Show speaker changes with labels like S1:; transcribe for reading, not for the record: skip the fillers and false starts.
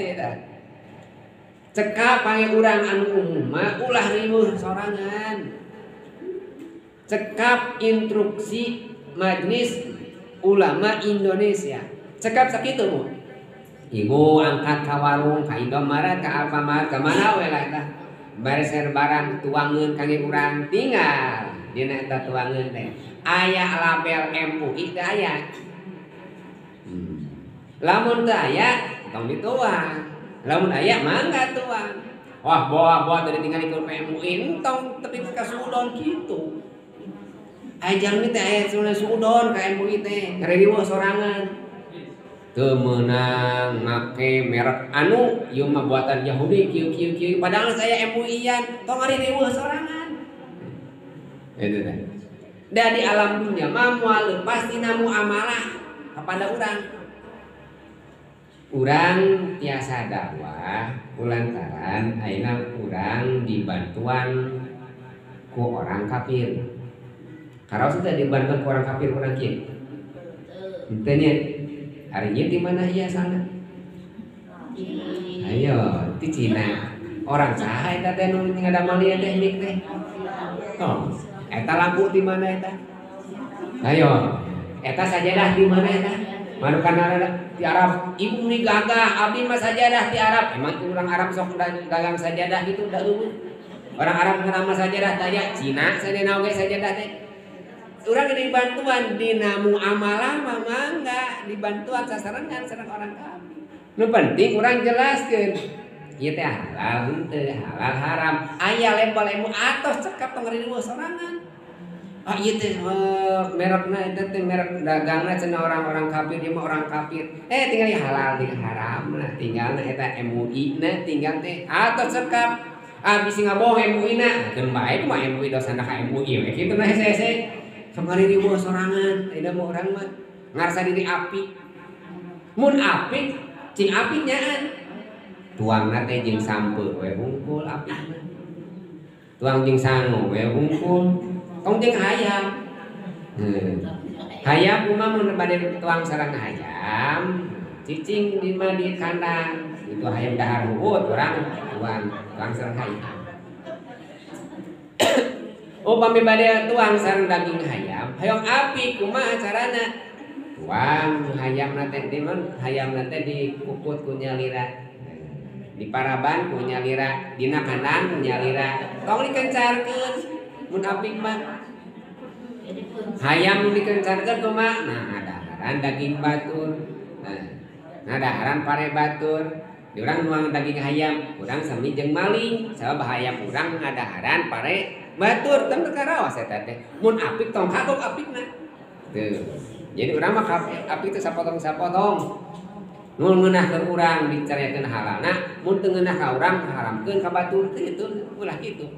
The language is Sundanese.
S1: Hati-hati eta. Cekap pange urang anu umum mah ulah riweuh sorangan. Cekap instruksi Majelis Ulama Indonesia. Cekap sakitu mu. Ibu angkat ka warung, ka Indomaret, ka Alfamart, ka mana we lah eta. Bereser barang tuangeun kangge urang tinggal dina eta tuangeun teh. Aya label MUI teh aya. Lamun teu aya tong dituang. Lamun aya mangga tuang. Wah, bawa-bawa tadi tinggal ikut MUI entong tepi ka suudon kitu. Aya jalmi teh aya suudon ka MUI teh, ngaririweuh sorangan. Teu meunang make merek anu ieu mah buatan Yahudi kieu kieu kieu padahal saya MUI-an tong ngaririweuh sorangan. Eta teh. Da di alam dunia mah moal leupas tina muamalah kepada urang. Urang tiasa dakwah kulantaran ayeuna urang dibantuan ku orang kafir. Karaos teh dibantuan ku orang kafir urang kieu. Henteu nya. Ari ieu di mana ieu asalna? Ayo, di Cina. Orang saha eta teh nu ngadamel ieu teh mik teh? Oh, eta lampu di mana eta? Ayo, eta sajadah di mana eta? Manukan di Arab, ibu ni gagah, abdi mah sajadah di Arab. Emang orang Arab sok dagang sajadah gitu da eueuh. Orang Arab ngadamel sajadah taya Cina sadena oge sajadah teh. Urang dibantuan dina muamalah mah mangga dibantuan sasarengan sareng orang kafir. Nu penting urang jelaskeun ieu teh halal henteu, halal haram. Aya label MUI atos cekap tong riweuh sorangan. Ah ieu teh merekna eta teh merek dagangna cenah orang-orang kafir ieu mah orang kafir. Tinggal halal jeung haram nah tinggalna eta MUI na tinggal teh atos cekap. Ah bisi ngabohong MUI na. Keun bae kumaha MUI dosana ka MUI we kitu nah hese-hese. Kamari riweuh sorangan, ayeuna mah urang mah ngarasa diri apik. Mun apik, cing apik nyaan. Tuangna teh jeung sampeu we hungkul apik mah. Tuang jeung sangu we hungkul. Tong jeung hayam. Hayam kumaha mun bade tuang sareng hayam, cicing di mah di kandang. Itu hayam dahar huhut urang tuang, tuang sareng hayam. Upami bade tuang sareng daging hayam, hayang apik kumaha carana? Tuang hayamna teh di mun hayamna teh dikukut ku nyalira. Di paraban ku nyalira, dina kandang ku nyalira. Tong dikencarkeun mun apik mah. Hayam mun dikencarkeun kumaha? Nah, daharan daging batur. Nah, daharan pare batur. Di urang nuang daging hayam, urang sami jeung maling, sabab hayam urang ngadaharan pare batur teu karaos eta teh. Mun apik tong kagok apikna. Tuh. Jadi urang mah apik teh sapotong-sapotong. Mun ngeunah ka urang dicarekeun halalna, mun teu ngeunah ka urang haramkeun ka batur teh itu ulah kitu.